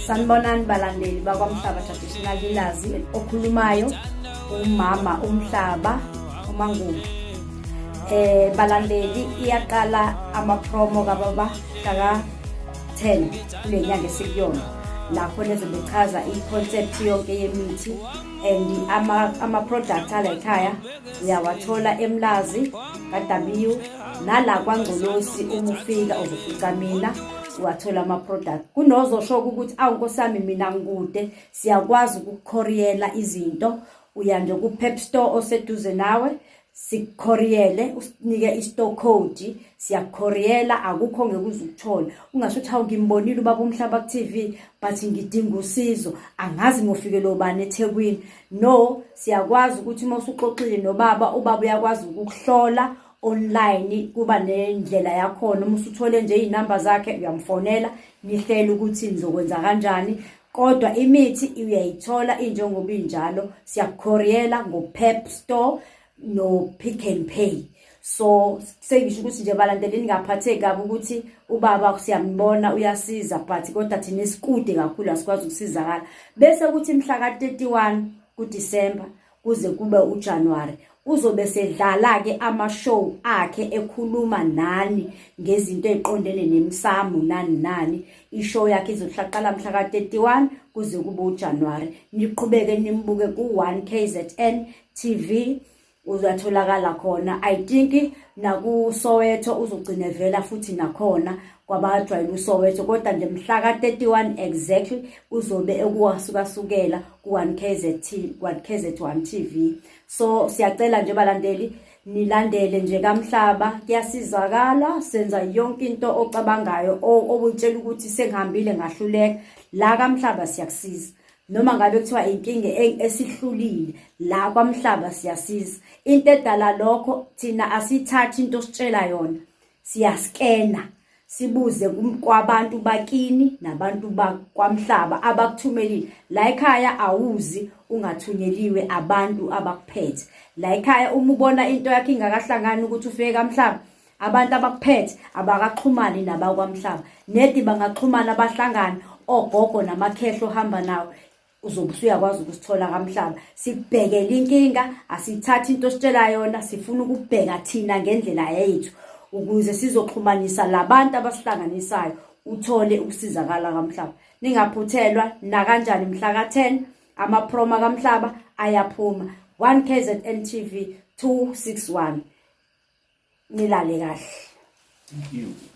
Sanibonani balandeli bakwaMhlaba Traditional Healers, okhulumayo umama uMhlaba uMangubo. Balandeli, iyaqala ama promo kababa ka 10 kule nyanga esikuyona, lapho nezobe chaza i-concept yonke yemithi and ama-product ala ekhaya uyawathola eMlazi ka-W nala kwaNgcolosi. Uma ufika uzofica mina, uwathola ama-product. Kunozosho ukuthi, "Awu nkosi yami, mina ngikude," siyakwazi ukukukhoriyela izinto. Uya nje ku-Pep Store oseduze nawe, sikukhoriyele, usinike i-store code, siyakukhoriyela. Akukho ngeke uze ukuthole. Ungasho ukuthi, "Hawu, ngimbonile ubaba uMhlaba ku-TV, but ngidinga usizo, angazi ngofikele ubani eThekwini." No, siyakwazi ukuthi uma usuxoxile nobaba, ubaba uyakwazi ukukuhlola online. Kuba nendlela yakhona, uma usuthole nje iy'namba zakhe, uyamfonela, nihlele ukuthi nizokwenza kanjani. Kodwa imithi uyayithola injengoba injalo, siyakukhoriyela ngo-Pep Store no-Pick and Pay. So sengisho ukuthi nje balandeli, ningaphatheki kabi ukuthi ubaba siyambona uyasiza, but kodwa thina esikude kakhulu asikwazi ukusizakala. Bese kuthi mhla ka-31 kuDisemba kuze kube uJanuary, uzobe sedlala-ke ama-show akhe, ekhuluma nani ngezinto ey'qondene nemsamo nani nani. I-show yakhe izohlaqala mhla ka-31 kuze kube uJanuary. Niqhubeke nimbuke ku-1 KZN TV, uzatholakala khona. I think nakuSoweto uzogcina vela futhi nakhona kwabajwayele uSoweto. Kodwa nje mhla ka-31 exactly uzobe ekuwasukasukela ku-1 KZT, 1 KZ1 TV. So siyacela nje balandeli, nilandele nje kaMhlaba, kuyasizakala. Senza yonke into ocabangayo, obutshela ukuthi sengihambile ngahluleka. La kaMhlaba siyakusiza, noma ngabe kuthiwa inkinga esihlulile, la kwaMhlaba siyasiza. Into edala lokho, thina asithathi into ositshela yona, siyaskena, sibuze kwabantu bakini nabantu bakwaMhlaba abakuthumelile la ekhaya. Awuzi ungathunyeliwe abantu abakuphethe la ekhaya. Uma ubona into yakho ingakahlangani, ukuthi ufike kaMhlaba, abantu abakuphethe abakaxhumani nabakwaMhlaba nedi, bangaxhumana bahlangane ogogo namakhehlo ohamba nawo, uzobe usuyakwazi ukusithola kaMhlaba, sikubhekele inkinga. Asithathi into ositshela yona, sifuna ukubheka thina ngendlela yethu ukuze sizoxhumanisa labantu abasihlanganisayo, uthole ukusizakala kaMhlaba. Ningaphuthelwa nakanjani, mhla ka-10 ama-promo kaMhlaba ayaphuma, 1 KZN TV 261. Nilale kahle. Thank you.